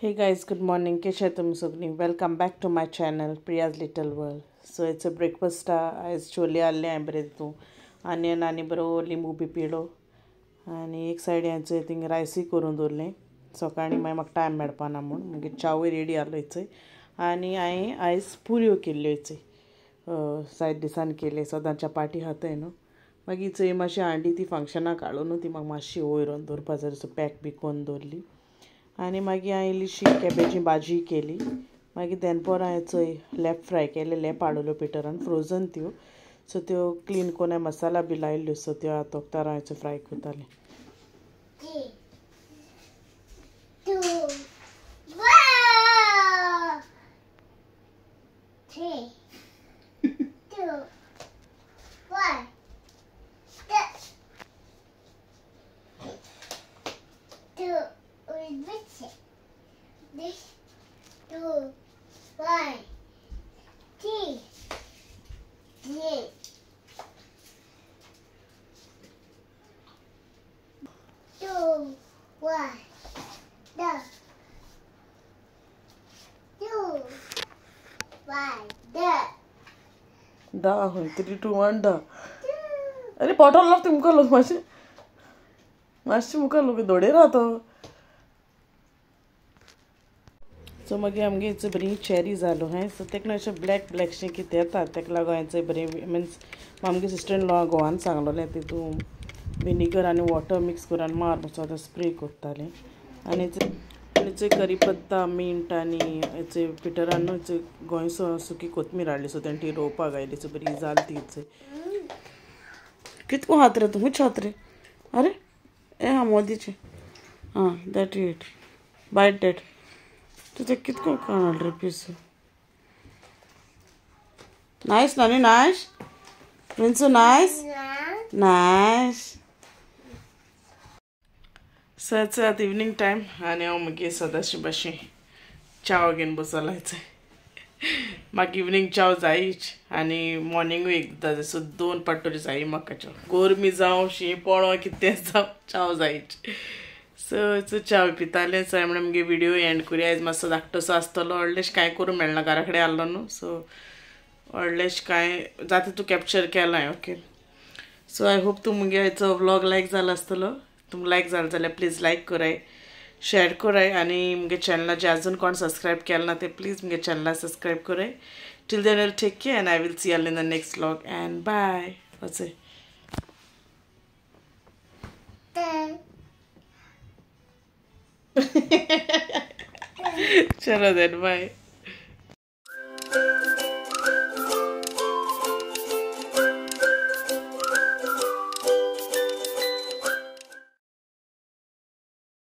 Hey guys, good morning. केशे तुम सगळीं? Welcome back to my channel Priya's little world. So it's a breakfast. आयज छोले आहले हांवें बरें तितून आनियन आनी बरो लिंबू बी पिळो आनी एक सायड हांवें थिंग रायसूय करून दवरलें. सकाळीं मागीर म्हाका टायम मेळपा ना म्हूण मागीर च्यावूय रेडी आहलो चोय. आनी हांवें आयज पुऱ्यो केल्ल्यो चोय, सायद दिसान केले. सदां चपाटी खाताय न्हू. मागीर चोय मातशी हांडी ती फंक्शनाक हाडून न्हू ती म्हाका मातशी वयर दवरपा जाय, सो पॅक बी करून दवरली. आनी मागीर हांवें इल्लीशी कॅबेजी भाजी केली. मागीर देनपोर हांवें चोय लेप फ्राय केले, लेप हाडलो पिटरान फ्रोजन त्यो, सो त्यो क्लीन करून हांवें मसाला बी लायल्यो, सो त्यो आतां तोखतार हांवें चोय फ्राय करतालें. 3, 2, 1, 3, 2, 1, 2, 2, 1, 3, 3, 2, 1, 2, 1, दा 3, 2, 1 दा. अरे बॉटल लाव तुमकां लोक मातशें मातशें मुखार लोक दोडे रावता. सो मागीर आमगे बरी चेरी जालो हें, सो तेका अशें ब्लॅक ब्लॅकशें कितें येता, तेका लागून हांवें बरें मिन्स आमगे सिस्टर इन लॉ गोवान सांगलोलें तितून विनीगर आनी वॉटर मिक्स करून मार सो आतां स्प्रे करतालें. आनी चोय करी पत्ता मिंट आनी चोय पिटरान न्हू चोय गोंयसो सुकी कोथमीर हाडली, सो तेणें ती रोवपाक आयली, सो बरी जाली ती. चोय कितको हात रे तूं, खूंयच हात रे? अरे ए हां मोदीचें आं that it bite that. तुझे कितको काडल रे पीस? नायस नानी, nice Prinsu, nice nice. So आतां इवनींग टायम आनी हांव मागीर सदांशी भाशेन च्याव घेवन बसलां. म्हाका इवनींग च्याव जायच आनी मॉर्निंगूय एकदां, सो 2 पाटोरी जाय म्हाका च्याव. गोरमी जावं शीं पळो कितें जावं च्याव जायच. सो च्याव पितालें. सो हांवें म्हणलें मुगे व्हिडियो एंड करुया. आयज मातसो धाकटोसो आसतलो, व्हडलेशें कांय करूंक मेळना, घरा कडेन आहलो न्हू, सो व्हडलेशें कांय जाता तूं कॅप्चर केलां. ओके, सो I hope तूं मुगे आयचो व्लॉग लायक जाला आसतलो. तुमकां लायक जालो जाल्यार प्लीज लायक कराय, शेअर कराय आनी मुगे चॅनलाचे अजून कोण सबस्क्रायब केलें ना ते प्लीज मुगे चॅनला सबस्क्रायब कराय. Till then will take care and I will see you in the next vlog and bye. वचय. चलो then bye.